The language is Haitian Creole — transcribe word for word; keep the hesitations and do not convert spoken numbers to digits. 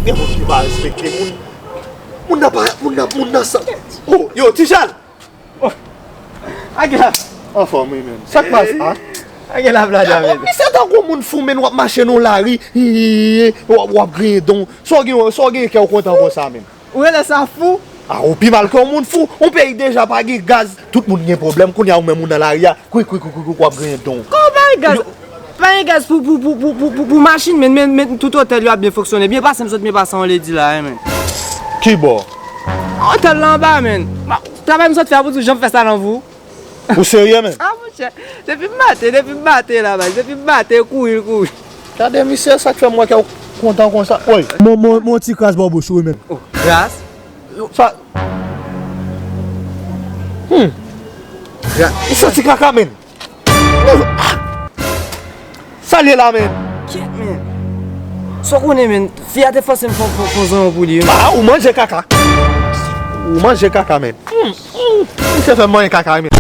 Gen moun ki pa respekte moun. Moun nan pa, moun nan, moun nan sa. Oh, yo, Ti Chal! Ak la, Anfòm, wi, men. Sa k pase, a? ak la, blada, men. Misye tankou moun fou, men w ap mache nan lari, hi, hi, hi, w ap, w ap griyen don. Sa w gen, sa w gen kè w kontan konsa, men. Ou rele sa fou? A, ou pi mal ke yon moun fou. Yon peyi deja pa gen gaz. Tout moun gen pwoblèm. Kounye a ou menm ou nan lari a. Kwi, kwi, kwi, kwi, kwi, w ap griyen don. Kòman pa gen gaz? Pa gen gaz pou, pou, pou, pou, pou, pou, pou machin, men, men, men tout otèl yo ap byen fonksyone. Byen pase m sot byen pase yon ledi la, wi, men. Kibò? Otèl la anba, men. Travay m sot fè a pou di w jan m fè sa nan vou. Ou serye, men? A, monchè. Depi m maten, depi m maten la, baz. Depi m maten, kouri, kouri. Gade misye, sa k fè m wè ke w kontan konsa. Woy. Mon, mon, mon ti kras bò bouch ou, wi, men. Oh, kras? Sa. Hmm. Ou santi kaka, men. Sa l ye la, men. Kyèt, men. Sa w konnen, men. Fi a te fòse m fè, fè, fè zanyon pou li, wi. Ah, ou manje kaka. Ou manje kaka, men. Hmm, hmm. Misye fè m manje kaka, men.